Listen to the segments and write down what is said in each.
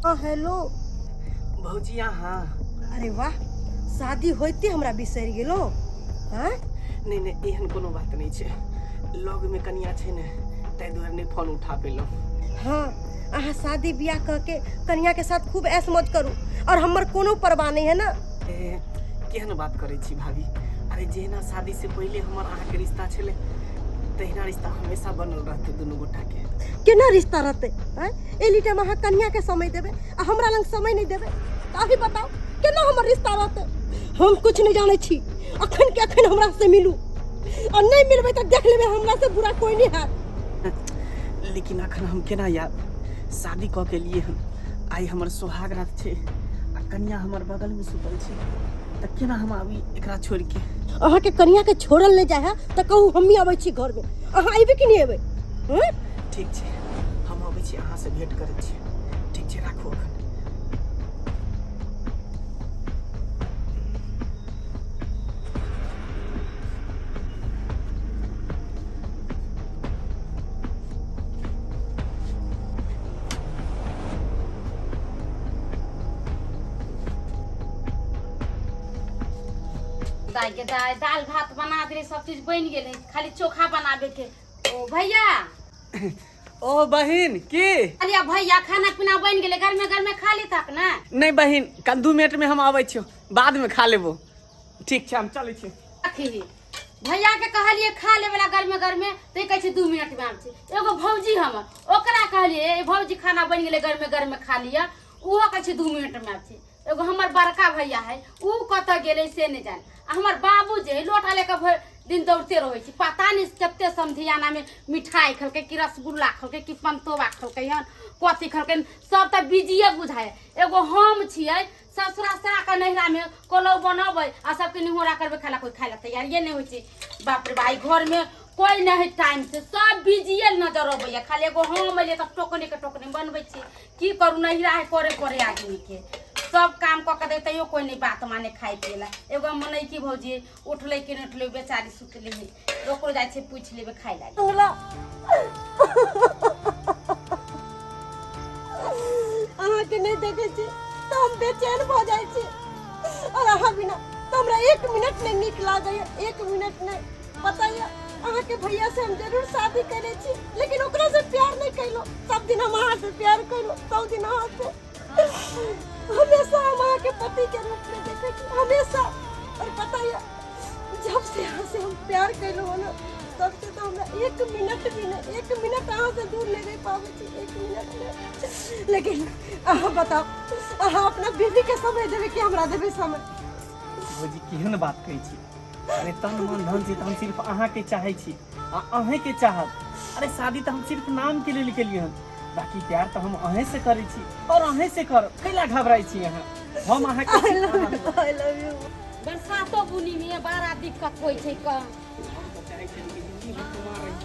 हाँ हेलो। भौजी अहाँ। अरे वाह, शादी होइते हमरा बिसरि गेलो। हाँ? नहि नहि, एहन कोनो बात नहि छै, लग में कनिया छै ने, ताहि दुआरे नहि फोन उठा पेलहुँ। हाँ, अहाँ शादी बियाह कऽ के कनिया के साथ खूब ऐश मौज करू और हमर कोनो परवाह नहीं है ना। ए, केहन बात करै छी भाभी? अरे जहिना शादी से पहिले हमर अहाँके रिश्ता छलै, तहिना रिश्ता हमेशा बनल रहतै दुनू गोटाके। केना रिश्ता रहतै? आँय, एनी टाइम अहाँ कनिया के समय देबै आ हमरा लग समय नहीं देबै, तऽ अभी बताउ केना हमर रिश्ता रहतै? हम कुछ नहीं जानै छी, अखन के अखन हमरा से मिलू और नहीं मिलबै तऽ देख लेबै, हमरा से बुरा कोई नहीं हैत। लेकिन अखन हम केना आयब? शादी कऽ के लिए हम, आइ हमर सोहाग रात छै आ कनिया हमर बगल में सुतल छै, तऽ केना हम आबी एकरा छोड़ि के? अहाँके कनिया के छोड़ल नहीं जाय है तऽ कहू, हमही अबै छी घर में। अहाँ अयबै कि नहीं अयबै? हँ? ठीक छै, हम अबै छी, अहाँ से भेंट करै छी। ठीक छै, राखू अखन। दाइ के दाइ, दालि भात बना देली, सब चीज बनि गेलै, खाली चोखा बनाबे के। ओ भैया। ओ बहिन, की? अरे भैया, खाना पीना बनि गेलै, गरमे गरमे खा ली तक ने। नहि बहिन, कल 2 मिनट में हम आबै छियौ, बाद में खा लेबो। ठीक छै, हम चलै छी। अखी भैया के कहलिए खा लेबे ला गरमे गरमे, तऽ कहै छै 2 मिनट में आबै छी। एगो भौजी हमर, ओकरा कहलिए ए भौजी, खाना बनि गेलै, गरमे गरमे खा लिअ, ओहो कहै छै 2 मिनट में आबै छी। एगो हमर बड़का भैया है, ऊ कतऽ गेलै से नहि जान। आ हमर बाबू जे है, लोटा लेके भरि दिन दौड़ते रहै छै, पता नहि कते समधियाना में मिठाई खेलकै कि रसगुल्ला खेलकै कि पंतोबा खेलकै हन, कथी खेलकै, सब तऽ बिजिए बुझाइ। एगो हम छियै, ससुरा से आके नैहरा में कोलौ बनबै आ सबके निहोरा करबै खाय ला, कोई खाय ला तैयारिए नहि होइ छै। बाप रे भाई, घर में कोई नहि है टाइम से, सब बिजिए नजर अबैया, खाली एगो हम एलियै तऽ टोकने के टोकने बनबै छी। की करू, नैहरा है, करे पड़े आदमी के सब काम कऽ के दे, तैयो कोई नहीं बात माने खाय पिए ला। एगो मनैकी भौजी उठलै कि नहि उठलै, बेचारी सुतले है, ओकरो जाइ छै पूछि लेबै खाय ला। हमरा अहाँके नहि देखै छी तऽ हम बेचैन भऽ जाइ छी और अहाँ बिना तऽ हमरा 1 मिनट नहि नीक लागैए, 1 मिनट नहि। पता यऽ, अहाँके भैया से हम जरूर शादी करै छी, लेकिन ओकरा से प्यार नहि कयलहुँ। सब दिन हम अहाँ से प्यार कयलहुँ, सब दिन अहाँ से। हमेशा हम अहाँके पति के रूप में देखै छी, हमेशा। और पता यऽ, जब से अहाँ से हम प्यार कयलहुँ हन, तब से तऽ हमरा 1 मिनट भी नहि, 1 मिनट अहाँ से दूर नहि रहि पाबै छी, 1 मिनट नहि। लेकिन अहाँ बताउ, अहाँ अपना बीवी के समय देबै कि हमरा देबै समय? भौजी, केहन बात कहै छी? अरे तन मन धन से तऽ हम सिर्फ अहाँके चाहै छी आ अहींके चाहब। अरे शादी तऽ हम सिर्फ नाम के लेल केलियै हन, बाकी प्यार तऽ हम अहीं से करै छी और अहीं से करब। कैला घबराइ छी अहाँ? हम अहाँके I love you, I love you. बरसातो बुनी में बड़ा दिक्कत होइ छै। क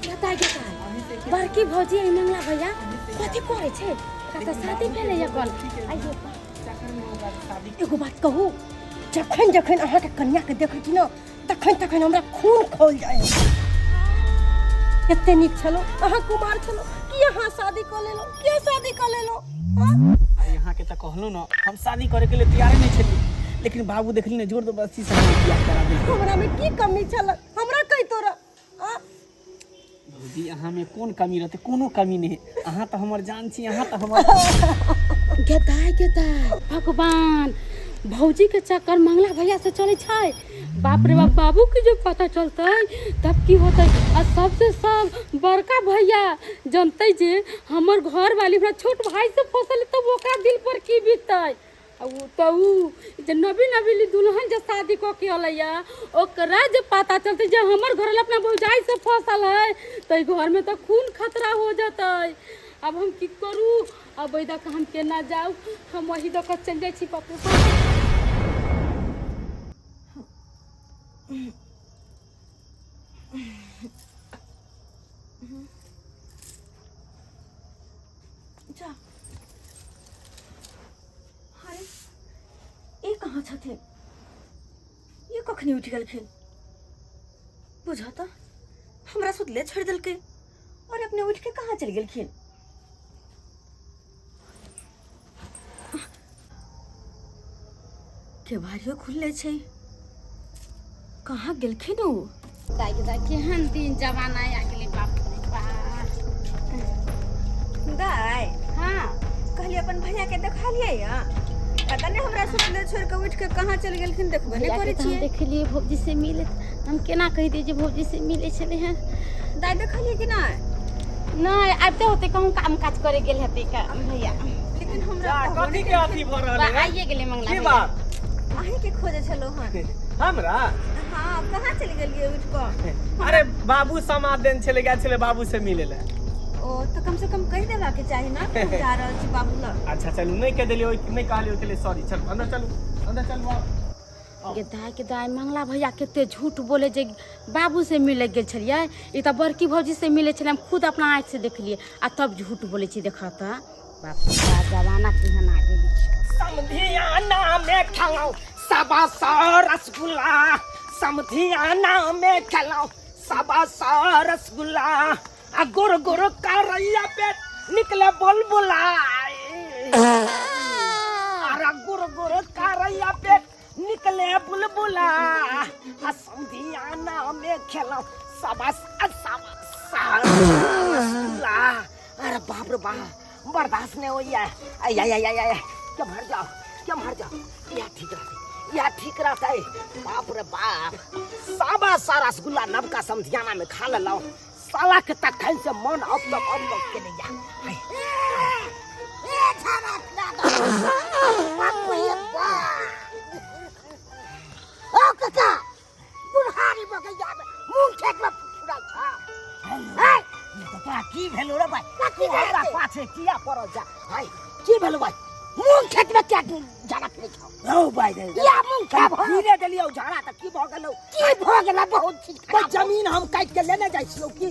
बताइ बताइ, बड़की भौजी, ई मंगला भैया कथी करै छै? एकरा तऽ शादी भेलै या कल। आइयो एगो बात कहू, जखन जखन अहाँके कनियाके देखै छी ने, तखन तखन हमरा खून खौल जाइ है। कते नीक छलो अहाँ, कुमार छलो कि अहाँ शादी कऽ लेलो? किया शादी कऽ लेलो? हाँ? अरे अहाँके तऽ कहलहुँ ने, हम शादी करे के लिए तैयारे नहीं छलियै, लेकिन बाबू देखली ने, जोर जबरदस्ती से हमर बियाह करा देलकै। हमरा में की कमी छल? हमरा कहि तोरा? हाँ? भौजी, अहाँ में कोन कमी रहतै? कोनो कमी नहीं। अहाँ तऽ हमर जान छी, अहाँ तऽ हमर गेदाय गेदाय, भगवान, भौजी के चक्कर मंगला भैया से चलै छै। बाप रे बाप, बाबू के जब पता चलतै तब की होतै? आ सबसे सब बड़का भैया जनतै जे हमर घर वाली हमरा छोट भाई से फसल, तब ओकरा दिल पर की बीततै? आ उ तऽ उ जे नबी नबीली दुल्हन जे शादी कऽ के अलैया, ओकरा जे पता चलतै जे हमर घर अपना भौजाई से फसल है, तऽ ई घर में तऽ खून खतरा हो जेतै। अब हम की करू? अब एहि दऽ कऽ हम केना जाउ? हम वही दऽ कऽ चलि जाइ छी। बाप रे बाप। जा, अरे ई कहाँ छथिन? ये कखनी उठि गेलखिन? बुझा तऽ हमरा सुतले छोड़ि देलकै और अपने उठि के कहाँ चलि गेलखिन? केबाड़ियो खुलले छै, कहाँ गेलखिन ओ? दाइ के दाइ, केहन दिन जमाना आ गेलै, बाप रे बाप। दाइ। हाँ। कहलियै अपन भैया के देखलियै या? पता नहि हमरा सुतले छोड़ि कऽ उठि कऽ कहाँ चलि गेलखिन, देखबे नहि भैया करै के तऽ हम छियै। देखलियै भौजी से मिलैत, हम केना कहि दियै जे भौजी से मिलै छलै हन। दाइ, देखलियै कि नहि? नहि, आबिते होतै, कहूँ काम काज करे गेल हेतै का भैया। लेकिन हमरा जा, कहबो कथी नहि के अथी भऽ रहल है? आइए गेलै मंगला की भैया। बात? अहीं के खोजे छलहुँ हन। हमरा? हाँ, कहाँ चलि गेलियै उठि कऽ? अरे, बाबू समाद देन छलै, गेल छलै बाबू से मिले लए। ओ तऽ कम से कम कहि देबाक चाही ने कि हम जा रहल छी बाबू लग। अच्छा चलू, नहि कहि देलियै, नहि कहलियै, ओहिके लिए सॉरी। चलू अंदर, चलू अंदर, चलू आउ। गे दाय के दाय, मंगला भैया कते झूठ बोले जे बाबू से मिले गेल छलियै। ई तऽ बड़की भौजी से मिले छलै, हम खुद अपना आँखि से देखलियै आ तब झूठ बोले छी। देखऽ तऽ, बाप रे बाप, जमाना केहन आ गेल। समधियाना में खेलौं 125 रसगुल्ला, समधियाना में खेलौं 125 रसगुल्ला, आ गोर गोर करैया पे निकले बुलबुला, अरे गोर गोर करैया पे निकले बुलबुला, आ समधियाना में खेलौं 125 रसगुल्ला। अरे बाप रे बाप, बर्दाश्त नहीं होइया। आई आई आई आई आई, क्या मर जाओ, क्या मर जाओ, या ठीक रहते, या ठीक रहते। बाप रे बाप, 125 रसगुल्ला नबका समधियाना में खा लेलहुँ साला के, तखन से मन अब तक अब तक के नहीं जा। हाय। ए झाड़ा खिला दो बाप रे बाप। ओ काका, बुढ़ारी बगैया में मुंह खेत में फुरा छा हे। ये तो तोरा की भेलो रे भाई? कथी तू हमरा भेलै? पाछे किया पड़ल जा? हाय, की भेलो भाई? मूंग खेत में क्या झाड़ा फिरे छौ? रौ भाई रे। या मूंग खेत कनी फिरे देलियौ झाड़ा तऽ की भऽ गेलौ? की भऽ गेला? बहुत चीज भाई, खराब। जमीन हम काटि के लेने जाइ छियौ की?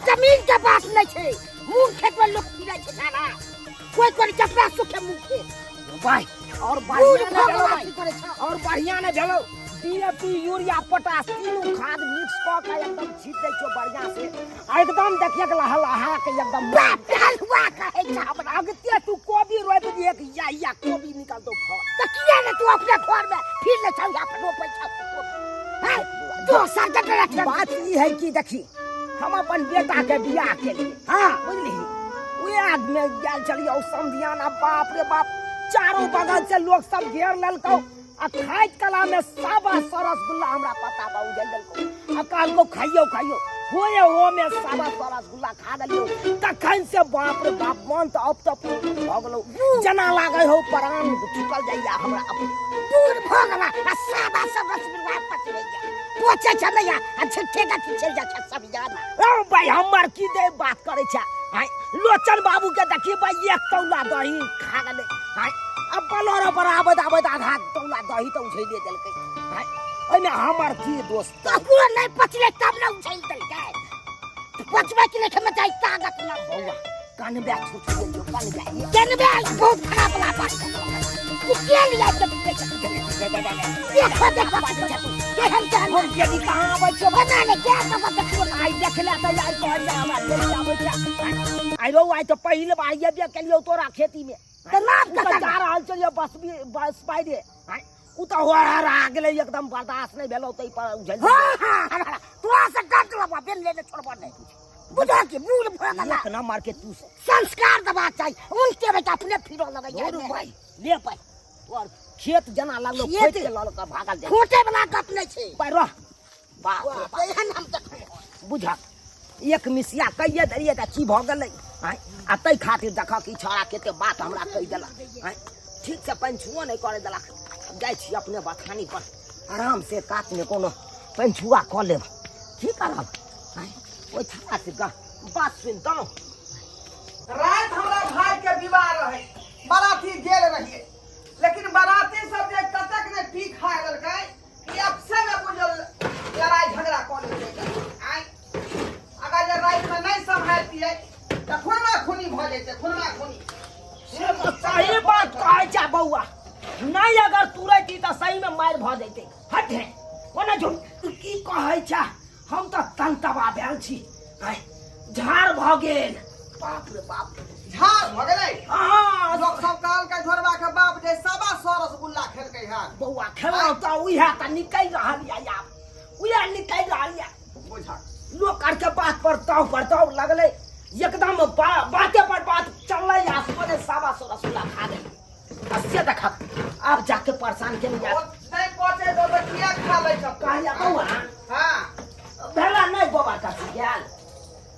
जमीन के बात नहीं छै, मूंग खेत में लोग फिरे छै झाड़ा। कोई कोई कपड़ा सुखे मूंग खेत। भाई, और बूढ़ बढ़िया भऽ ने गेला भेलौ भाई। की करै छौ? और बढ़िया ने भेलौ। डीएपी, यूरिया, पोटाश तीनू खाद मिक्स कऽ के एकदम छीट दै छियौ बढ़िया से, आ एकदम देखिए के लहलहा के एकदम। बाप रे, हलुआ कहै छै हमरा। अगते तू कोबी रोपि दिहे कि या या कोबी निकलतौ फल। तऽ किया ने तू अपने घर में फिर ले छौ या रोपै छौ हैं? दोसर जगह रख। बात ई है कि देखी, हम अपन बेटा के बियाह के लिए, हाँ, बुझली, उएह में गेल छलियै समधियाना। बाप रे बाप, चारू बगल से लोग सब घेर लेलकौ आ खाइत कला में 125 रसगुल्ला हमरा पता बा उजल देलकौ आ कहलकौ खाइयो खाइयो। होए हो में 125 रसगुल्ला खा देलियौ, तखन से बाप रे बाप, मन तऽ अब तक भऽ गेलौ, जेना लागै हो प्राण छुटल जाइया हमरा अपने। दूर भऽ गेला आ सादा सब रसगुल्ला पचबैया पोछै छलैया आ झूठे गाछी चलि जाइ छै सब जाना। ओ भाई, हमर की दे बात करै छै? आय, लोचन बाबू के देखी भाई, 1 तौला दही खा गेलै। आय, अब बलोरो पर आबैत आबैत आधा तौला दही तऽ उझैले देलकै। आय, ओहिमे हमर की दोष? ककरो नहि पचलै तब ने उझैल देलकै। पचबै के लेखे में जाइ ताकत न। बौआ, कनबे छुट गेलियौ, कनबे। कनबे बहुत खराब वाला बात तू के लिया। देखो देखो, केहन केहन। हम यदि कहाँ आबै छियौ? बना ले क्या सब देखियो। आइ देखले तऽ आइ कहलियै हमरा देरी आबै छै। आइ रौ, आइ तऽ पहिल बार एबे केलियौ तोरा खेती मे। तऽ लाभ उ तऽ कतऽ? जा रहल छलियै बस बस पाइ रे। आइ उ तऽ हरा गेलै, एकदम बर्दाश्त नहि भेलौ, ताहि पर उझल। हाँ हाँ हाँ, तोरा से डर लगबा बेल लेने छोड़बो नहीं। बुझा के मूल भऽ गेला। एक नंबर के तू से संस्कार दबा चाहिए उनके बेटा अपने फिरो लगै दौड़ छै। भाई, ले भाई, और खेत जना लगलो खेत? खोद के लऽ कऽ भागल जाइ। खोटे वाला गप नहीं छै। भाई रह, बाप रे बाप। एहन हम देखबै। बुझक, एक मिसिया कहिए देलियै तऽ की भऽ गेलै? आँय, आ ताहि खातिर देखऽ कि छौड़ा कते बात हमरा कहि देलक। आँय, ठीक से पंछुओ नहि करे देलक। आब जाइ छी अपने बथानी पर, आराम से कातमे कोनो पंछुआ कऽ लेब। की करब? आँय, ओहि छौड़ा से बात सुनितहुँ। राति हमरा भाई के विवाह रहे, बाराती गेल रहिए, लेकिन बाराती सब जे कतक ने पी खा लेलकै कि अपसे में बुझल लड़ाई झगड़ा कऽ लेलकै। आय, अगर जे राति में नहीं सम्हारतियै तऽ खुनमा खूनी भऽ जैते, खुनमा खूनी। से तऽ सही बात कहै छै बौआ। नहि अगर तुरैती तऽ सहीमे मारि भऽ जैतै। हट हे, ओना जो तू की कहै छै, हम तऽ तन तबा भेल छी। आँय, झाड़ भऽ गेल। बाप रे बाप, झाड़ भऽ गेलै। हाँ। लोक सब कहलकै झोरबा के बाप जे 125 रसगुल्ला खेलकै हन। बौआ, खेलहुँ तऽ उएह तऽ निकलि रहल यऽ, आब उएह निकलि रहल यऽ। बुझक। लोक आरके बात पर ताव पर ताव लगलै, एकदम बाते पर बात चललै आ सोझे 125 रसगुल्ला खा गेलै। आ से देखक, आब जाके परेशान केने ओ जायत। नहि पचे दो तऽ किया खा लै छ? कहलियै बौआ। हाँ। भेला नहि गोबर कसी गेल?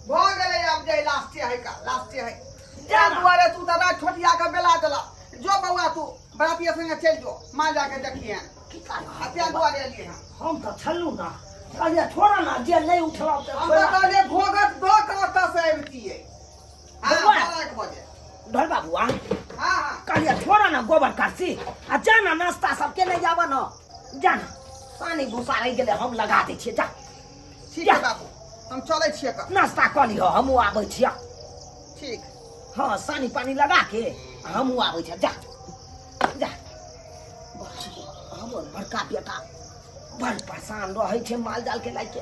भऽ गेलै, आब जे लास्टे है का लास्टे है। जा जा ना। दुआरे तू तऽ रात छोटिया के बेला देला। जो बौआ, तू बरातिया संगे चलि जो, माँ जाके देखिए। की करब? आ तें दुआरे एलियै हँ। हम तऽ छलहुँ ना, कहलियै छोड़ ना, जे नहि उठलहुँ तऽ हम तऽ छोड़ा। कहलियै घोघट दऽ कऽ ओतऽ से अबितियै। हाँ। बौआ। 12 बजे। ढोल बाबुआ। हाँ हाँ। कहलियै छोड़ ना गोबर करसी आ जा ना, नाश्ता सब केने जाब ना, जा ना, पानी भूसा रहि गेलै, हम लगा दै छियै, जा। ठीक जा। है बाबू, हम चलै छियै कऽ। नाश्ता कऽ लिह, हमहूँ आबै छियै। ठीक। हँ, सानी पानी लगा के हमहूँ आबै छियै, जा जा। हमर बड़का बेटा बड़ परेशान रहै छै, माल जाल के लए के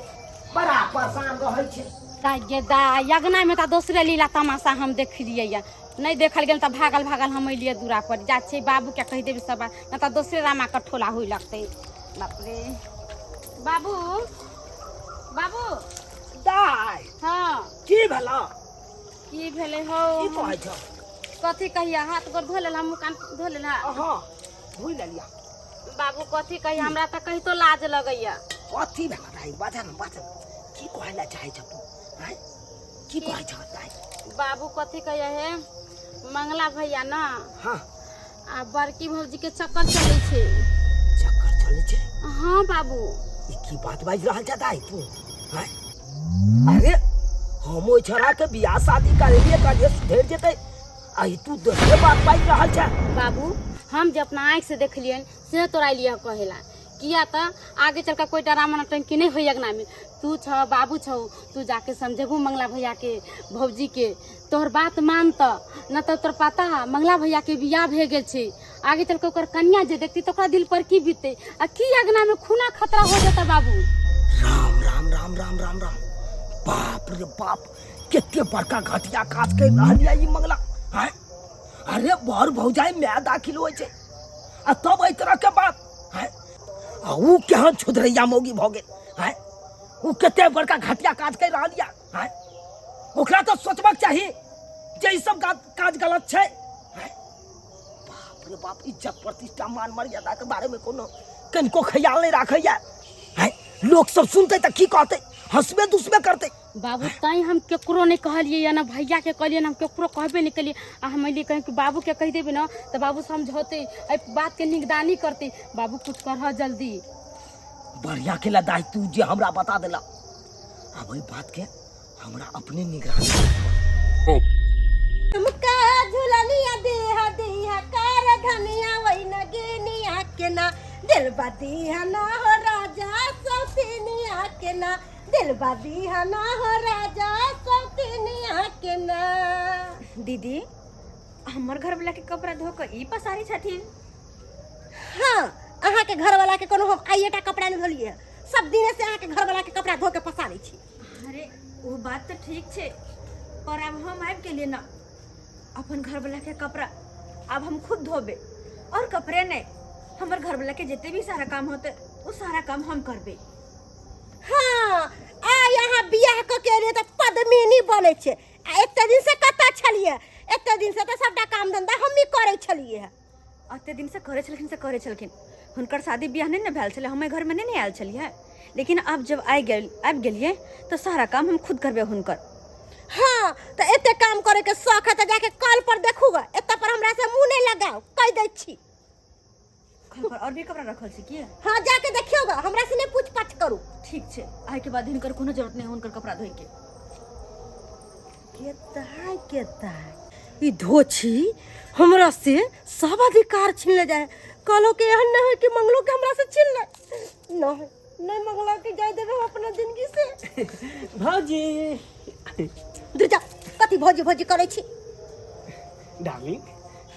बड़ा परेशान रहै छै। दाइ गे दाइ, अगनामे तऽ दोसरे लीला तमाशा हम देखलियै यऽ। नहि देखल गेल तऽ भागल भागल हम एलियै दूरा पर। जा छियै बाबूके कहि देबै सब बात, नहि तऽ दोसरे रामा के ठोला हुइ लगतै। बाप रे, बाबू, बाबू। दाइ। हँ। की भेलौ? की भेलै हौ? की कहै छौ? कथी कहिया, हाथ गोर धो लेलह, मुँह कान धो लेलह? हँ, धोइ लेलिया। बाबू, कथी कहिया, हमरा तऽ कहितो लाज लगैया। कथी भेल दाइ? बाजऽ ने, बाजऽ ने, की कहै लए चाहै छौ तू? आँय, की कहै छौ दाइ? बाबू, कथी कहिया हे, मंगला भैया ना हाँ आ बड़की भौजी के चक्कर चलै छै। चक्कर चलै छै? हाँ बाबू। ई की बात बाजि रहल छै दाइ तू? आँय, अरे हम ओहि छोड़ा के बियाह शादी करेलिए, कहलिए सुधरि जेतै, आ ई तू दोसरे बात बाजि रहल छै। बाबू, हम जे अपना आँखि से देखलियनि से तोरा एलियै कहेला, किया तऽ आगे चल के कोई डरामा नौटंकी नहीं होई अगना में। तू छौ बाबू छौ, तू जाके समझेबू मंगला भैया के भौजी के, तोहर बात मानत न तऽ तोर पता है मंगला भैया के बियाह भए गेल छै, आगे चल के ओकर कन्या जे देखती तऽ ओकरा दिल पर की बीतते आ की अगना में खूना खतरा हो जेता बाबू। राम राम राम राम राम राम, बाप रे बाप, कते बड़का घटिया काज कर रहल यऽ ई मंगला। आँय, अरे बर भौजाई my दाखिल होइ छै आ तब एहि तरह के बात? आँय, आ ऊ केहन छुधरैया मौगी भऽ गेल? आँय, ऊ कते बड़का घटिया काज कर रहल यऽ? आँय, ओकरा तऽ सोचबाक चाही जे ई सब काज गलत छै। आँय, बाप रे बाप, इज्जत प्रतिष्ठा मान मर्यादा के बारे में कोनो कनिको ख्याल नहीं राखैया। आँय, लोक सब सुनतै तऽ की कहतै? हंसबे दुसबे करतै। बाबू, तैं हम केकरो नहीं कहलियै या ना भैया के कहलियै ना, हम केकरो कहबे नहीं केलियै। आ हम एलियै कहीं कि बाबू के कहि देबै ना तऽ बाबू समझौतै, एहि बात के निगरानी करतै। बाबू, कुछ करह जल्दी। बढ़िया केला दाइ तू जे हमरा बता देला। आब एहि बात के हमरा अपने निगरानी करऽ पड़त। तुमका झुलनिया देहा देहा कार धनिया वही नगेनिया के ना दिल बदिहा ना हो राजा सौतीनिया के ना दिल बदिहा ना हो राजा सौतीनिया के ना। दीदी, हमर घरवला के कपड़ा धो कऽ ई पसारै छथिन? हाँ, अहाँ के घरवाला के कोनो हम आइएटा कपड़ा नहीं धोलिए, सब दिने से अहाँ के घरवाला के कपड़ा धो के पसारै छी। अरे ओ बात तऽ ठीक छै, पर आब हम आबि गेलियै ने, अपन घरवला के कपड़ा आब हम खुद धोबे, और कपड़े नहि, हमर घरवला के जते भी सारा काम होतै ओ सारा काम हम करबै। हाँ, आ यहाँ बियाह कऽ के एलियै तऽ पद्मिनी बनै छै, आ एते दिन से कतऽ छलियै? एते दिन से तऽ सबटा काम धंधा हमही करै छलियै। एते दिन से करै छलखिन से करै छलखिन, हुनकर शादी बियाह नहि ने भेल छलै, हम एहि घरमे नहि ने आयल छलियै, लेकिन आब जब आबि गेल आबि गेलियै तऽ सारा काम हम खुद करबै हुनकर। हाँ, तऽ एते काम करे के शौक है तऽ जाके कल पर देखू ग, एते पर हमरा से मुंह नहीं लगाओ, कह दै छी। कल पर और भी कपड़ा रखल छै की? हाँ, जाके देखियो ग, हमरा से नहीं पूछ पाछ करू। ठीक छै, आइ के बाद हिनकर कोनो जरूरत नहीं हुनकर कपड़ा धोइ के। केता केता ई धोछी हमरा से सब अधिकार छीन ले जाए, कहलो कि एहन नहीं हो कि मंगलो के हमरा से छीन ले। नहीं नहीं, मंगला के जाय देबे हम अपना जिंदगी से। भौजी। दूर जा, कथी भौजी भौजी करै छी? डार्लिंग,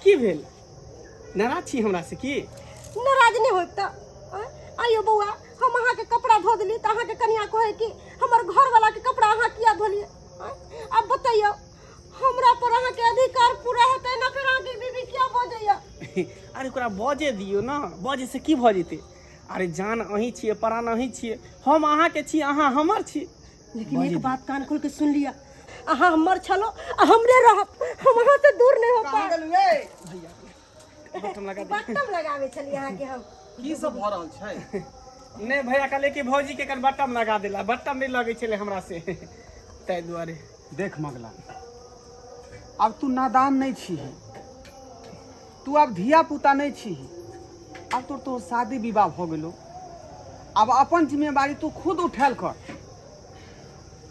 की भेल? नाराज छी हमरा से की? नाराज नहीं होब तऽ आँय? आइयो बौआ, हम अहाँके कपड़ा धो देली तऽ अहाँके कनिया कहै कि हमर घरवाला के कपड़ा अहाँ किया धोलियै? आँय? आब बतैयौ, हमरा पर अहाँके अधिकार पूरा हेतै ना फेर अहाँके बीबी किया बजैया? अरे ओकरा बजे दियौ ने, बजे से की भऽ जेतै? अरे जान अहीं छियै, प्राण अहीं छियै, हम अहाँके छी, अहाँ हमर छी। लेकिन एक बात कान खोल के सुन लिया, अहाँ हमर छलो आ हमरे रहब, हम अहाँ से दूर नहीं हो कहाँ पाएब। गेलू रे? बटन लगा दे। बटम लगावे छलियै अहाँके हम। की सब भऽ रहल छै? नहि भैया, कहले कि भौजी के एकर बटम लगा देला, बटम नहि लगै छलै हमरा से, ताहि दुआरे। देख मगला, आब तू नादान नहि छीही, तू आब धिया पुता नहि छीही, आब तोर तोहर शादी विवाह भऽ गेलो, आब अपन जिम्मेवारी तू खुद उठायल कर।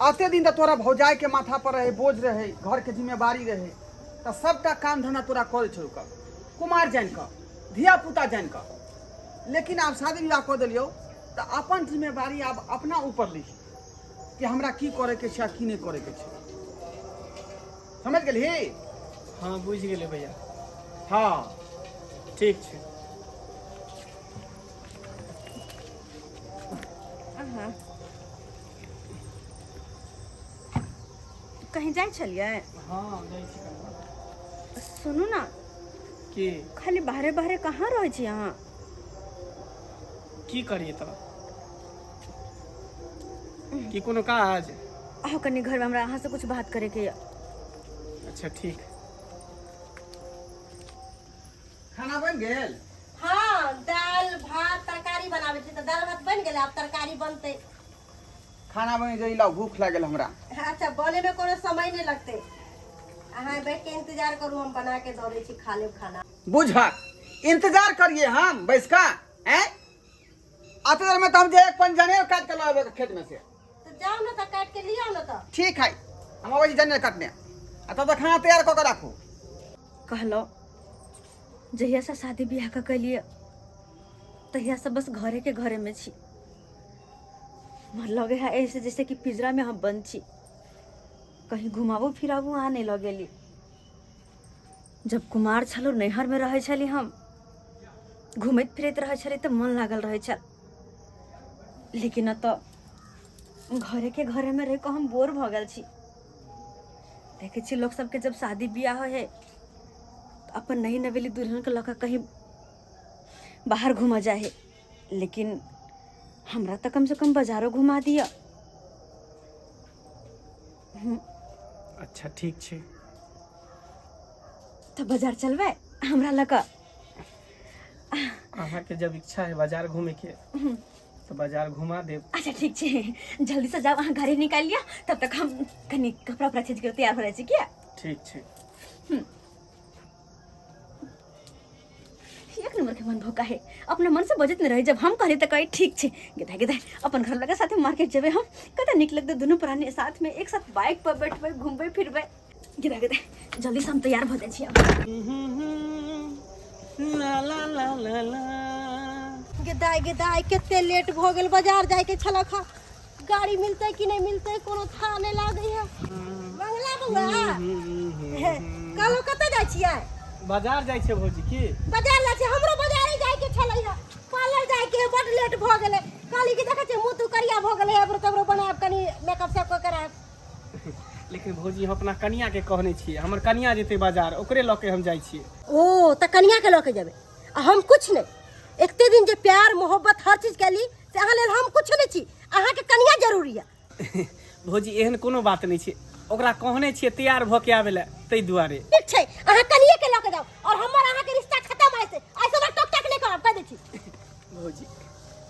अते दिन तऽ तोरा भौजाई के माथा पर रहे बोझ रहे, घर के जिम्मेवारी रहे, तऽ सबटा काम धंधा तोरा करै छौ कऽ, कुमार जानि कऽ, धिया पुता जानि कऽ। लेकिन आब शादी विवाह कऽ देलियौ तऽ अपन जिम्मेवारी आब अपना ऊपर लिही कि हमरा की करैके छै आ की नहि करैके छै। समझ गेलही? हाँ बुझि गेलै भैया। हाँ ठीक छै। कहीं जाइ छलियै? हाँ जाइ छी कनि। सुनू ने। की? खाली बाहरे बाहरे कहाँ रहै छी अहाँ? की करिए तऽ, की कोनो काज? आउ कनि घरमे, हमरा अहाँसँ कुछ बात करैके यऽ। अच्छा ठीक। खाना बनि गेल? हाँ, दाल भात तरकारी बनाबै छी तऽ दाल भात बनि गेलै, आब तरकारी बनतै। खाना बनि जाइ ला, भूख लागल हमरा। अच्छा, बने में कोनो समय नहीं लगते, अहाँ बैठ के इंतजार करू, हम बना के दऽ दै छी, खा लेब खाना। बुझक इंतजार करिए हम बैस का हैं? अते देर में तो हम जे एक पन जनेर काट के लाबे खेत में से। तो जाओ ना तो काट के लियाओ ना तो। ठीक है, हम अबै छी जनेर काटने, आ तब तक खाना तैयार कऽ के राखू। कहलो जहिया से शादी बियाह के कैलिए तहिया से बस घरे के घरे में छी, मन लगे है ऐसे जैसे कि पिंजरा में हम बंद छी, कहीं घुमाबो फिराबो अहाँ नहीं लगेली। जब कुमार छलो नैहर में रहे छली, हम घूमैत फिरैत रहे छली तऽ मन लागल रहे छल, लेकिन एतऽ घरे के घरे में रह कऽ हम बोर भऽ गेल छी। देखै छी लोक सबके जब शादी बियाह होइ है तऽ अपन नई नवेली दुल्हन के लऽ कऽ कहीं बाहर घूमऽ जाइ है, लेकिन हमरा तऽ कम से कम बाजारो घुमा दिअ। अच्छा ठीक छै। तऽ बाजार चलबै हमरा लऽ कऽ? अहाँके जब इच्छा है बाजार घूमे के तऽ बाजार घुमा देब। अच्छा ठीक छै, जल्दी से जाउ अहाँ, गाड़ी निकालि लिअ, तब तक हम कनि कपड़ा उपड़ा चेंज करि तैयार हो जाइ छी। किया? ठीक छै। एक नंबर के मन भोका है, अपना मन से बजत नहीं रहे, जब हम कहले तो कहे ठीक छै। गेदा गेदा अपन घर लगे साथे मार्केट जेबै हम, कते नीक लगतै, दुनू प्राणी साथ में एक साथ बाइक पर बैठबै, घूमबै फिरबै। गेदा गेदा जल्दी से हम तैयार भऽ जाइ छी आब। ला ला ला ला ला। गेदाय गेदाय, कते लेट भऽ गेल, बाजार जायके छलक हँ, गाड़ी मिलतै कि नहि मिलतै कोनो था नहि लागै है। मंगला बौआ, कहलहुँ कतऽ जाइ छियै? बाजार जाइ छै भौजी। की बाजार जाइ छियै? हमरो बाजारे जायके छलै हँ, पार्लर जायके है, बड लेट भऽ गेलै। कहली कि देखै छियै मुँह तू करिया भऽ गेलै, एबरो तेबरो बनायब, कनि मेकअप सब कऽ करायब। लेकिन भौजी, हम अपना कनिया के कहने छियै, हमर कनिया जेतै बाजार, ओकरे लऽ के हम जाइ छियै। ओ तऽ कनिया के लऽ के जेबै आ हम कुछ नहि? एते दिन जे प्यार मोहब्बत हर चीज कैली से अहाँ लेल हम कुछ नहि छी, अहाँके कनिया जरूरी है। भौजी, एहन कोनो बात नहि छै, ओकरा कहने छियै तैयार भऽ के आबै लए, ताहि दुआरे। ठीक छै, अहाँ कनिये के लऽ के जाउ और हमर अहाँके रिश्ता खत्म आइ से, आइ से टोक टाक नहि करब, कह दै छी। भौजी,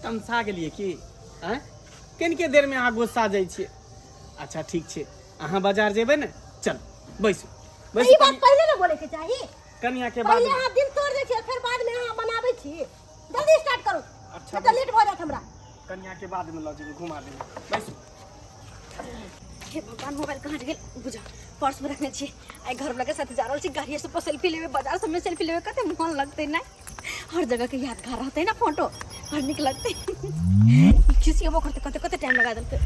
तमसा गेलियै की? आँय, कनिके देरमे अहाँ गुस्सा जाइ छियै। अच्छा ठीक छै, अहाँ बाजार जेबै ने, चल बैसू बैसू। ई बात पहिले ने बोले के चाही। कनिया के बाद पहिले अहाँ दिल तोड़ दै छियै, फेर बाद में अहाँ मनाबै छी। जल्दी स्टार्ट करू। अच्छा, नहीं तऽ लेट भऽ जायत हमरा। कनिया के बाद में लऽ जेबै, घुमा देबै, बैसू। हे भगवान, मोबाइल कहाँ गेल? बुझा पर्स में रखने छी। आइ घर वाला के साथ जा रहल छी, गाड़ी से पर सेल्फी लेबै, बाजार सब में सेल्फी लेबै, कते मन लगतै ने, हर जगह के यादगार रहतै ने फोटो, बड़ नीक लगतै। खिसियेबो करतै, कते कते टाइम लगा देलकै।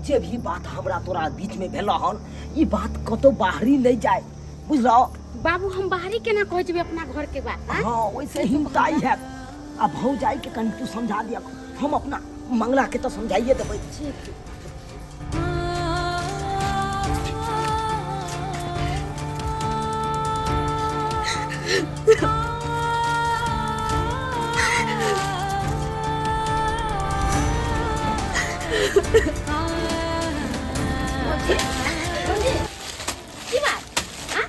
जे भी बात हमरा तोरा बीच में भेल हन ई बात कतौ बाहरी नहीं जाए बुझलो। बाबू हम बाहरी केना कह जेबै अपना घर के बात? आँय? हाँ, वैसे हिमताई है। आ भौजाई के कनि तू समझा दिया, हम अपना मंगला के तो समझाइए देबै। ठीक। भौजी, भौजी, की बात? हाँ?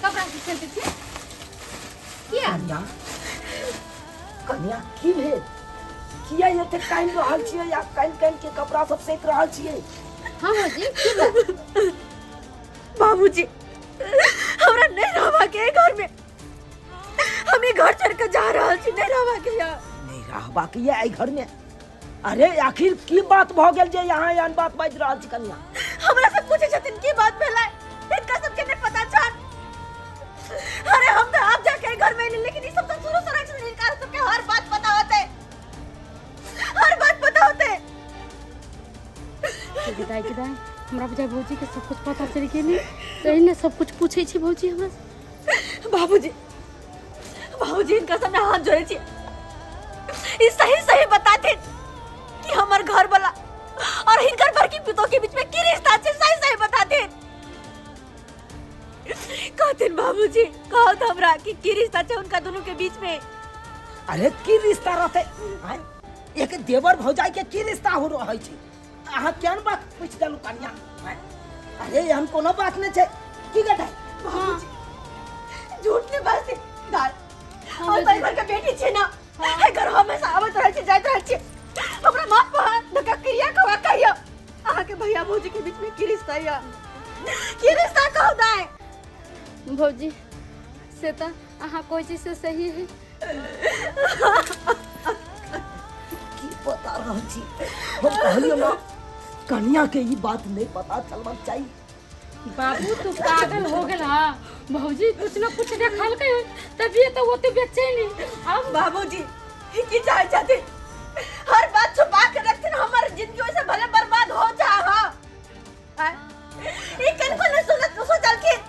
कपड़ा से चलते छी? किया? कन्या, कन्या, की भेल? किया एते कानि रहल छियै या कानि कानि के कपड़ा सब सेक रहल छियै? हाँ भौजी, की बात? बाबूजी, हमरा नहीं रहबा के घर में, हम ई घर छोड़ के जा रहल छी, नहीं रहबा के यहाँ। नहीं रहबा के ये घर में? अरे आखिर की बात भ गेल जे यहाँ एहन बात बाजि रहल छी कन्या? हमरा से पूछे छथिन की बात भेलै, हिनका सबके नहीं पता छन। अरे हम तो आप जाके घर में एली, लेकिन ई सब तो शुरू से रहै छथिन, हिनका सबके हर बात पता होते, हर बात पता होते। दाई के दाई, हमरा बुझाइ भौजी के सब कुछ पता चलि गेलै, तहि ने सब कुछ पूछै छी भौजी हमरा से। बाबूजी, बाबूजी, हिनका सामने हाथ जोड़े छी, ई सही सही बताथिन कि हमर घर वाला और हिनकर बड़की पुतोह के बीच में की रिश्ता छै, सही सही बताथिन। कहथिन बाबूजी, कहो तो हमरा कि की रिश्ता छै उनका दोनों के बीच में। अरे की रिश्ता रहते? आँय? एक देवर भौजाई के की रिश्ता हो रहै छै? अहाँ केहन बात पूछि देलहुँ कन्या? आँय? अरे एहन कोनो बात नहि छै। की गटाइ? बाबूजी, झूठ नहीं बाजते दाल, हम तो घर के बेटी छी ना, एहि घर हमेशा आबैत रहै छी, जाइत रहै छी, हमरा माफ पर धक्का क्रिया खवा कहियो, अहाँ के भैया भौजी के बीच में की रिश्ता या की रिश्ता कहू दाय? भौजी, से तऽ अहाँ कहै छी से सही है। की बता रहल छी? हम कहलियो ना कन्या के ई बात नहीं पता चलबाक चाही। बाबू तू पागल हो गेल। हाँ भौजी कुछ न कुछ देखलकै तभी तो ओते बेचैनी। अब बाबूजी की चाहे छथिन? हर बात छुपा के रखथिन, हमर जिंदगी वैसे भले बर्बाद हो जा। हाँ, ई कनको न सुनत सोचलखिन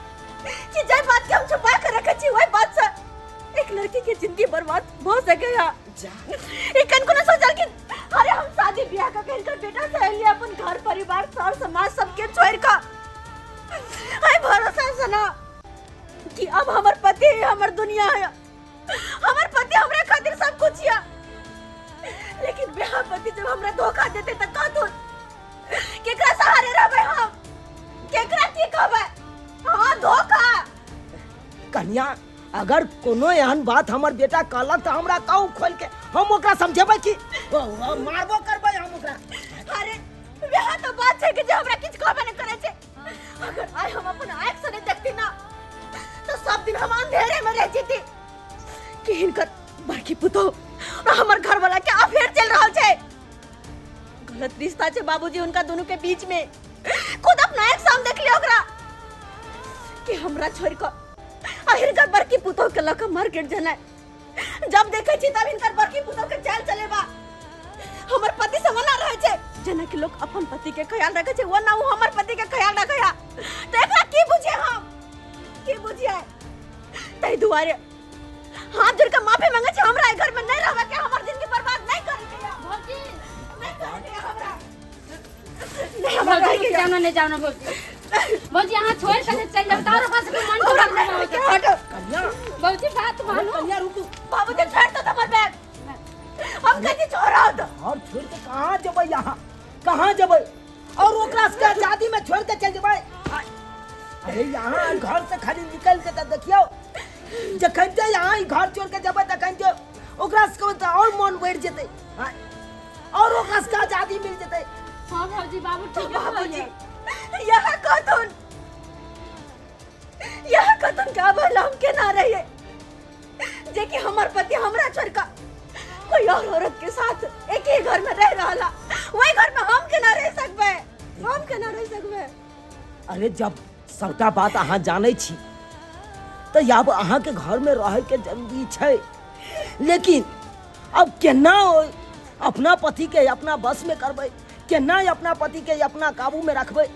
कि जे बात के हम छुपा के रखे छी वही बात से एक लड़की के जिंदगी बर्बाद हो सके। ई कनको न सोचलखिन, अरे हम शादी ब्याह का इनकर बेटा से अलिए अपन घर परिवार सर समाज सबके छोड़ के, हाय भरोसा से ना कि अब हमर पति है हमर दुनिया है, हमर पति हमरा खातिर सब कुछ है, लेकिन ब्याह पति जब हमरा धोखा देते त कहतुन केकरा सहारे रहबै हम, केकरा की कहबै? हाँ धोखा। कन्या, अगर कोनो एहन बात हमर बेटा कहलक तऽ हमरा कहू खोल के, हम ओकरा समझेबै कि मारबो करबै हम ओकरा। अरे वएह तो बात छै कि जे हमरा किछु कहबे नहि करै छै। अगर आइ हम अपन आँखि से नहि देखती ना तो सब दिन हम अंधेरे में रह जेती कि हिनकर बड़की पुतोह और हमर घर वाला के अफेयर चल रहल छै, गलत रिश्ता छै बाबूजी उनका दोनों के बीच में। खुद अपना आँख सामने देख लियो ओकरा कि हमरा छोड़ के आ हिनकर बड़की पुतोह के लऽ के मार्केट जेनाइ, जब देखे छी तब हिनकर बड़की पुतोह के चाल चलेबा हमर पति से मना रहे छै, जेना कि लोग अपन पति के ख्याल रखे छै ओना ओ हमर पति के ख्याल रखे है, तो एकरा की बुझे हम, की बुझिए? ताहि दुआरे हाथ जोड़ के माफी मांगे छी, हमरा एहि घर में नहीं रहबे के, हमर जिंदगी बर्बाद नहीं करे के या। भौजी नहीं करे के हमरा, नहीं हमरा भौजी रहे के रुक जाओ ना, नहीं जाओ ना भौजी, भौजी अहाँ छोड़ के चल जाओ तारो पास के मन हमरा के नहीं रहे के, हटो। कन्या, भौजी बात मानो। कन्या रुकू। बाबूजी छोड़ दो हमर बैग, हम कथी छोड़ा दो? और छोड़ के कहाँ जेबै यहाँ, कहाँ जेबै? और ओकरा सबके आजादी में छोड़ के चल जेबै? अरे यहाँ घर से खाली निकल के तऽ देखियौ, जखन जे यहाँ ई घर छोड़ के जेबै तखन जे ओकरा सबके तऽ और मन बढ़ि जेतै, और ओकरा सबके आजादी मिल जेतै। हाँ भौजी, बाबू ठीक है। बाबूजी यहाँ कहथुन, यहाँ कहथुन का भला हम केना रहिए जे कि हमर पति हमरा छोड़ के कोई और औरत के साथ एक ही घर में रह रहा, वही घर में हम केना रह सकबै, हम केना रह सकबै? अरे जब सबटा बात अहाँ जानै छी तऽ आब अहाँके घरमे रहैके जरूरी छै, लेकिन अब केना अपना पतिके अपना बसमे करबै, केना अपना पतिके अपना काबूमे रखबै,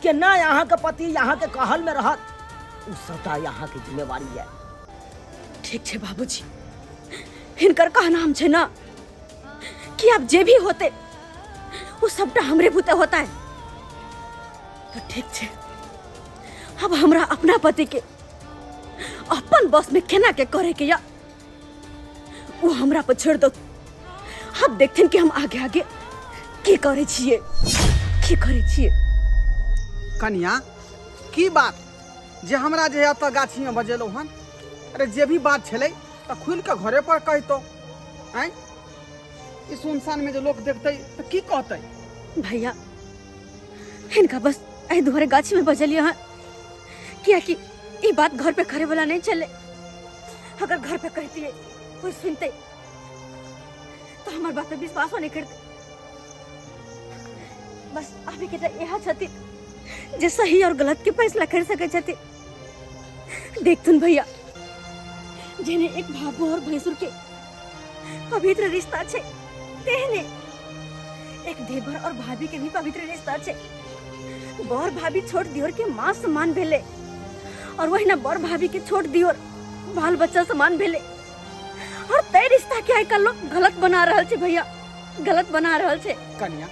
केना अहाँके पति अहाँके कहलमे रहत, ओ सबटा अहाँके जिम्मेवारी यऽ। ठीक छै बाबूजी, हिनकर कहनाम छै ना कि अब जे भी होते वो सबटा हमरे बुते होता है, तो ठीक छै, अब हमरा अपना पति के अपन बस में केना के करे के या वो हमरा पर छोड़ दो। अब देखथिन कि हम आगे आगे की करे छिए, की करे छिए। कनिया की बात जे हमरा जे एतऽ गाछीमे बजेलहुँ हन? अरे जे भी बात छलै तऽ खुलि कऽ घरे पर कहितहुँ। आँय, ई सुनसान में जे लोक देखतै तऽ की कहतै? भैया हिनका बस एहि दुआरे गाछी में बजलियै हन कियाकि ई बात घर पे करे वाला नहीं चले। अगर घर पे कहतियै कोई सुनते तो हमार बात पे विश्वासो नहीं करते। बस अभी के तऽ इएह छथिन जे सही और गलत के फैसला कर सकै छथिन। देखथुन भैया, जेने एक भागो और भैंसुर के पवित्र रिश्ता छै, तेहने एक देवर और भाभी के भी पवित्र रिश्ता छै। बर भाभी छोट दियोर के माँ समान भेले और वही ना बर भाभी के छोट दियोर बाल बच्चा समान भेले। और तय रिश्ता के आइ काल्हि लोग गलत बना रहल छै भैया, गलत बना रहल छै। कनिया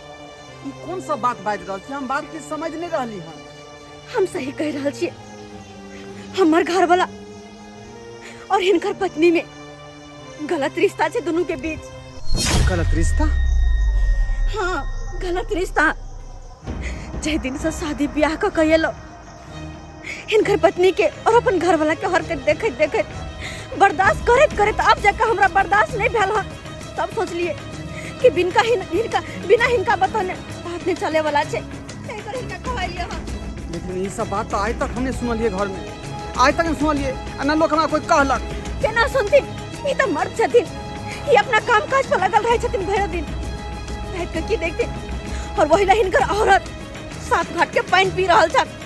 ई कोन सा बात बाजि रहल छी? हम बात के समझ नहीं रहली हन। हम सही कह रहल छियै। हमर घर वाला और हिनकर पत्नी में गलत रिश्ता छै दोनों के बीच। गलत रिश्ता? हाँ गलत रिश्ता। जे दिन से शादी ब्याह क कयलो हिनकर पत्नी के और अपन घर वाला के हरकत देखैत देखैत बर्दाश्त करैत करैत अब जाकर हमरा बर्दाश्त नहीं भेल हन। तब सोचलिए कि बिनका हिनका बिना हिनका बतौने बात नहीं चले वाला छै, ताहि पर हिनका कहलिए हन। लेकिन ई सब बात तो आइ तक हमने सुनलिए घर में, आइ तक नहीं सुनलिए आ न लोक हमरा कोई कहलक। केना सुनथिन, ई तऽ मर्द छथिन, ई अपना काम काज पर लगल रहै छथिन भरि दिन, राति के की देखथिन। और वही ला हिनकर औरत सात घाट के पानि पी रहल छथि।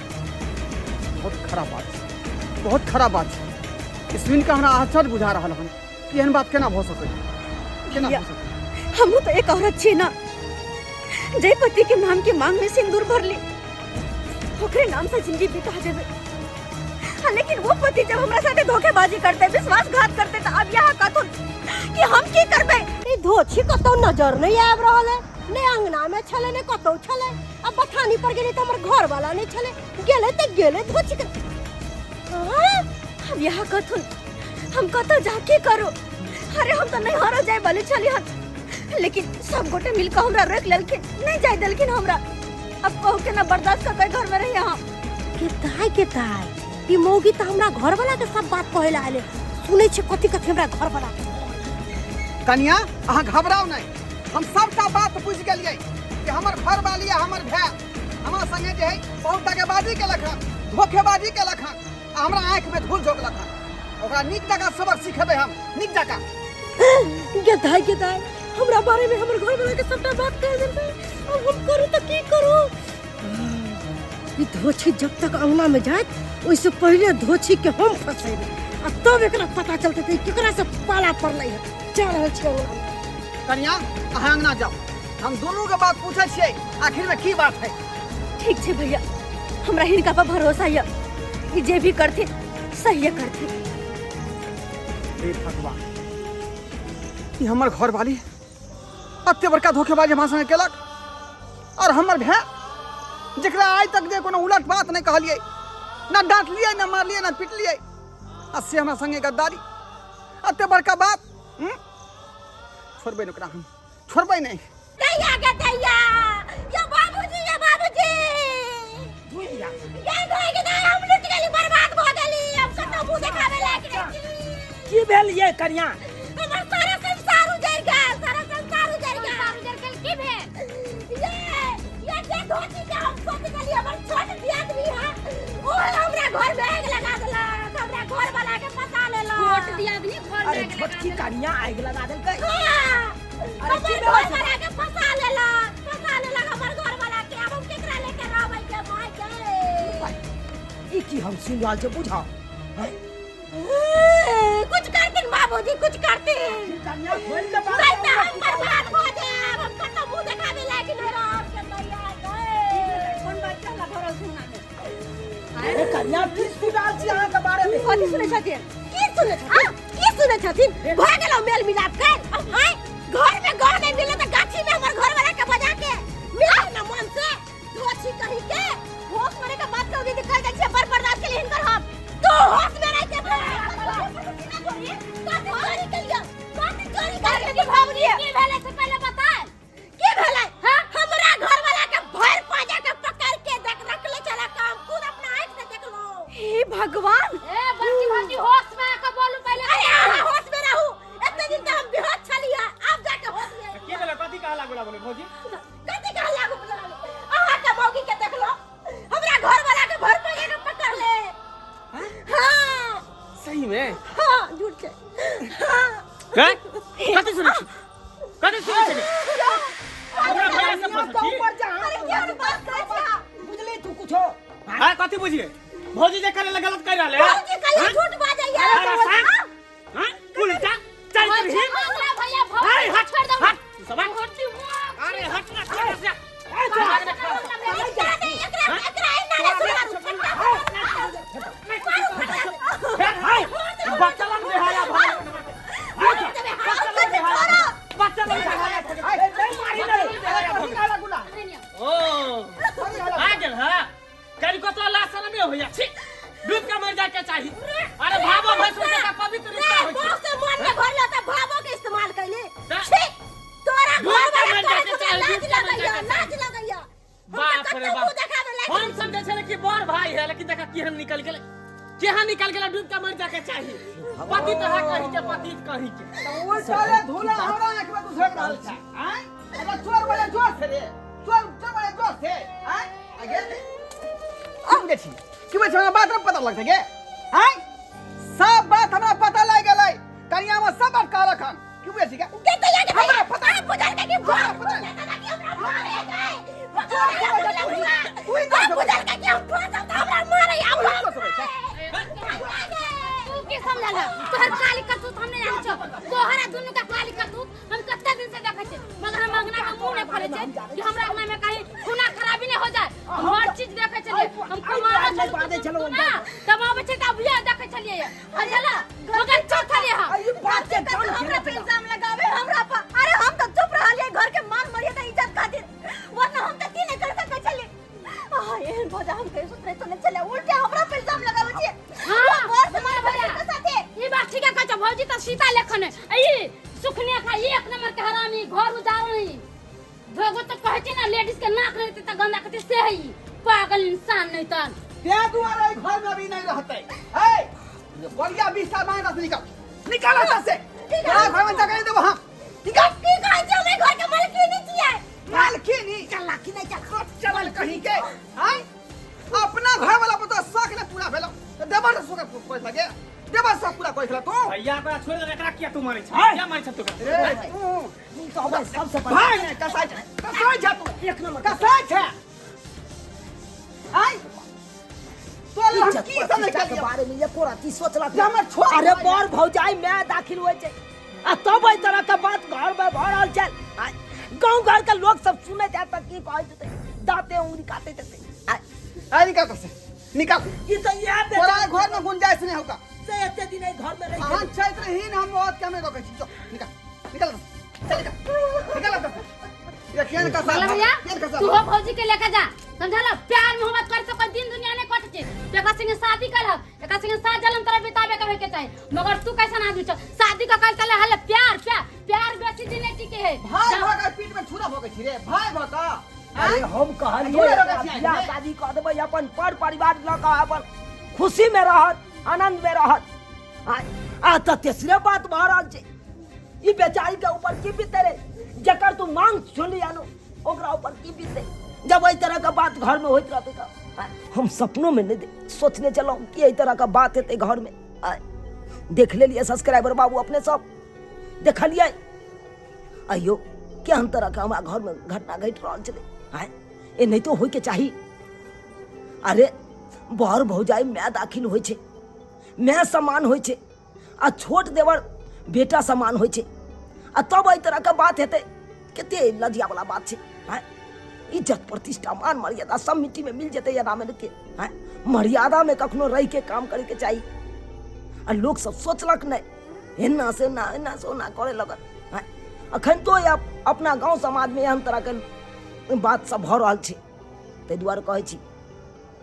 बहुत खराब बात छै, बहुत खराब बात छै। ई सुनि कऽ हमरा आश्चर्य बुझा रहल हन कि एहन बात केना भऽ सकै, केना भऽ सकै? हमहूँ तऽ एक औरत छी ना, जे पति के नाम के मांग में सिंदूर भरली ओकरे नाम से जिंदगी बिता देबे। हाँ, लेकिन वो पति जब हमरा साथे धोखेबाजी करते, विश्वासघात करते, तो अब यहाँ कथुन कि हम की करबे? ई धोछी कतौ नजर नहीं आबि रहल है, ने अंगना में छले ने कतौ छले। अब बथानी पर गेली तो हमर घर वाला नहीं छले, गेले तो गेले धोछी के। हाँ, अब यहाँ कथुन हम कतौ जा की करू? अरे हम तो नहीं हरो जाए वाले छली हन, लेकिन सब गोटे मिलकर हमरा रोक लेलखिन, नहीं जाए देलखिन हमरा। अब कहू के ना बर्दाश्त कर के घर में रही हम। के ताय के ताय ई मौगी तो हमरा घर वाला के सब बात कहे ला आले, सुनै छै कथी कथी हमरा घर वाला के। कनिया अहाँ घबराउ नहीं, हम सबटा बात बुझि गेलियै कि हमर घर वाली आ हमर भाय हमरा संगे जे है बहुत दगेबाजी केलक हन, धोखेबाजी केलक हन आ हमरा आँखि में धूल झोंकलक हन। ओकरा नीक जकाँ सबक सिखेबै हम, नीक जकाँ। गे दाय गे दाय, हमरा बारे में हमर घर वाला के सबटा बात कह देलकै, अब हम करू तऽ की करू? ई धोछी जब तक अंगना में जायत ओहिसे पहिले धोछी के हम फंसेबै आ तब एकरा पता चलतै कि केकरा से पाला पड़लै है। जा रहल छी अंगना में। कनिया अहाँ अंगना जाउ, हम दुनू के बात पूछै छियै आखिर में की बात है। ठीक छै भैया, हमरा हिनका पर भरोसा यऽ, ई जे भी करथिन सहिए करथिन। हे भगवान, ई हमर घरवाली एते बड़का धोखेबाजी हमरा संगे केलक और हमर भाय जकरा आइ तक जे कोनो उलट बात नहि कहलियै, ना डांटलियै, ना मारलियै, ना पिटलियै, आ से हमरा संगे गद्दारी, एते बड़का बात। छोड़बै नहि ओकरा, हम छोड़बै नहि। दैया गे दैया, यो बाबूजी, यो बाबूजी, गे दाइ गे दाइ, हम लुटि गेली, बर्बाद भऽ गेली, हम कतौ मुँह देखाबै लायक नहि छी। की भेल ये कनिया? हमर सारा संसार उजड़ि गेल, सारा संसार उजड़ि गेल। संसार उजड़ि गेल, की भेल? ये जे धोती के हम सोच गेली हमर छोट दियादनी है, ओ हमरा घर में आगि लगा देलक, हमरा घर वाला के फंसा लेलक। छोट दियादनी घर में अरे आगि लगा छोटकी देलक। कनिया आगि लगा देलकै। हाँ, अरे हमर की घर व्यवस्था? वाला के फंसा लेलक, फंसा लेलक हमर घर वाला के। आब हम केकरा लेके रहबै के माय के? ई की हम सुनि रहल छी बुझाओ। हैं? कुछ करथिन बाबूजी, कुछ करथिन, कनिया खोलि के बात नहीं तो हम बर्बाद भऽ जायब, हम कतौ मुँह देखाबै लायक नहि रहब। की सुनाल छी अहाँ के बारे में? कथी सुनै छथिन? की सुनै छथिन? की सुनै छथिन? भऽ गेलौ मेल मिलाप कर। आँय, घर में गह नहीं मिले तऽ गाछी में हमर घर वाला के बजा के मिला ना मन से धोछी कहीं के होश मरे के बात कहू दीदी कह जाइ छियै बड़ बर्दाश्त के लिए हिनकर हम तू होश में रह के कथी चोरी के लिए, कथी चोरी करे के भावनी? की भेलै से पहिले बता। की भेलै? हां, हमरा घर वाला के भर पाजा के पकड़ के देख रखले चला काम खुद अपना आंख से देख लो। हे भगवान! ए बड़की भौजी, होश में आके बोलू पहिले। अरे अहाँ होश में रहू। एते दिन तऽ हम बेहोश छलियै, आब जाके होश में के भेलै? कथी कहा लागू लागल भौजी? कथी कहा लागू लागल? अहाँ के मौगी के देख लो, हमरा घर वाला के भर पाजा के पकड़ ले। हां। सही में? हां, झूठ छै। हां। हैं? कथी सुनै छी? कथी सुनै छी? हमरा भैया से दुनिया फंसल के छी? ऊपर जा। अरे केहन बात करै छी? बुझली तू कुछो? हाँ, कथी बुझिए भौजी? जे करे ला गलत कर रहले है। भौजी कहियो झूठ बाजैया? अरे साहब, हाँ, उल्टा चल रही। हमरा भैया हाय, भौजी हट छोड़ दो। हट सब हट। भौजी मुँह। अरे हट ना, छोड़ दे। एकरा दे, एकरा एकरा एना ने सुनारू फटका। हाय, बच्चा लग बेहाया भाई, बच्चा लग बेहाया। मारी नहीं। ओ आ गेल है करी को तो लासन में होया छी, डूब के मर जाए के चाही। अरे भावो भैंसुर के पवित्र रिश्ता होय छै। से मन में भरलो त भावो के इस्तेमाल कैले। त- छी, तोरा डूब घर के वाला मर तोरा जाके चाही, लाज डूब के मर लगैया, जाके। लाज लगैया। बाप रे बाप, देखाबे लायक। हम समझे छले कि बड़ भाई है, लेकिन देखा केहन निकल गेलै, केहन निकल गेलै। डूब के मर जाके चाही, पति तो है कहीं के, पति कहीं के। उल्टा धूला हमरा आँख में घुसक रहल छै। आँय, अरे चोर बड़े जोर से रे, चोर चोर बड़े जोर से। आँय, आगे की बुझै छी? की बुझै छी? हमरा बात पता लगतै गे? आँय, सब बात हमरा पता लागि गेलै। कनिया में सब बात कहलक हन। की बुझै छी गे? के त याद हमरा पता आ बुझल के कि हमरा पता कि हमरा मारे गए, बुझल के कि हम फंसल त हमरा मारे। आउ तू की समझल है? तोहर काली करतूत हम नहीं जानै छौ। तोहरा दुनू का काली करतूत हम कते दिन से देखै छियै, मगर हम अंगना के मुंह नहीं खोलै छियै कि हमरा अंगना में कहीं खूना खराबी नहीं हो जाए। हम हर चीज देखै छलियै। हम कुमार नहि बाजै छलहुँ। ना तब आबै छै तऽ अभिये देखै छलियै, बुझल? मगर चुप छलियै हम। ई बात के जान हमरा पे इल्जाम लगावे हमरा पर? अरे हम तो चुप रहलियै घर के मान मर्यादा इज्जत खातिर, वरना हम त की नहीं कर सकै छलियै। आह, एहन भौजा हम कहियो सोचने तो नहीं छलियै। उल्टे हमरा पे इल्जाम लगावे छियै? हाँ, घर से मार भैया के साथे। ई बात ठीक है कहै छौ भौजी। तऽ सीता लेखन है ई सुखने का एक नंबर के हरामी, घर उजाड़ नहीं भगो। तो कहै छै ना लेडीज के नाक नहीं त गंदा कते से है ई पागल इंसान नहीं तन। ते दुआरे एहि घर में अभी नहीं रहते है। बढ़िया 20 साल मांग रस निकल, निकल एतऽ से। तोरा घर में जगह नहीं देबो हम। निकल। की कहै छियै? हम घर के मालकिनी छियै। मालकिनी चल कि नहीं चल? चल कहीं के। आय, अपना घर वाला पर तो शौक ने पूरा भेलो तो देवर से शौक कोई लगे, देवर शौक पूरा कोई तू। भैया, ओकरा छोड़ दे। एकरा किया तू मारै छ? किया मारै छ तू एकरा? रे तू तू तो हमर सबसे बड़ा भाई ने कसाई छै, कसाई छै तू। एक नंबर कसाई छै। आय, तो हम इज्जत की समझ प्रतिष्ठा के के बारे में एको रत्ती सोचलक जे हमर छोट अरे भाई। बड़ भौजाई मैं दाखिल होइ छै आ तब एहि तरह के बात घर में भऽ रहल छै। आ गाँव घर के लोग सब सुनैत हैत तऽ की कहैत हेतै? दाँते उंगली काटैत हेतै। आय, निकाल से, निकाल। ई तऽ इएह तोरा बेचारा घर में गुंजाइश नहीं होगा। से एते दिन एहि घर में रहि अहाँ चैत रही न, हम मौत के हमें रोकै छी। जो निकाल, निकाल, चल निकाल, निकाल एतऽ से। ये केहन कसाई बोला भैया, केहन कसाई? तू हो भौजी के लेके जा, समझल? प्यार मोहब्बत कर से कोई दिन दुनिया नहीं कट छै। तो एकरा संगे शादी करहक, एकरा संगे सात जन्म तोरा बिताबे के होय के चाही। मगर तू कैसन आदमी छ? शादी का कल तले हले प्यार प्यार प्यार बेसी दिन नहीं टिके है। भाई भऽ के पीठ में छुरा भोकै छी रे भाई भऽ के। अरे हम कहलियै झूले एकरा लगै छियै, बियाह ने? शादी कऽ देबै, अपन पर परिवार लऽ कऽ अपन खुशी में रहत, आनंद में रहत। आ तऽ तेसरे बात भऽ रहल छै। ई बेचारी के ऊपर की बीते रे, जकर तू मांग सुनली आनो, ओकरा ऊपर की बीते जब एहि तरह के बात घर में होइत रहतै? तऽ हम सपनो में नहीं सोचने छलहुँ कि एहि तरह के बात हेतै घर में। आ, देख लेलियै सब्सक्राइबर बाबू, अपने सब देखलियै। अयो केहन तरह के हमरा घर में घटना घटि रहल छलै। आँय, एनाहितो होइके चाही? अरे बर भौजाइ माय दाखिल होइ छै, माय समान होइ छै आ छोट देवर बेटा समान होइ छै, आ तब एहि तरहके बात हेतै? कते लजियावला बात छै। आँय, इज्जत प्रतिष्ठा मान मर्यादा सब मिट्टी में मिल जेतै एना में के। आँय, मर्यादामे कखनो रहिके काम करैके चाही। आ लोक सब सोचलक नहि, एना से एना, एना से ओना करे लगल। आँय, अखन तो अपना गाँव समाजमे एहन तरहके बात सब भऽ रहल छै। ताहि दुआरे कहै छी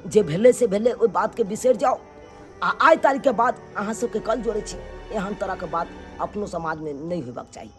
जे भेलै से भेलै, ओहि बातके बिसरि जाउ। आ आइ तारीखके बाद अहाँ सबके कल जोड़ै छी, एहन तरहके बात अपनो समाजमे नहि होयबाक चाही।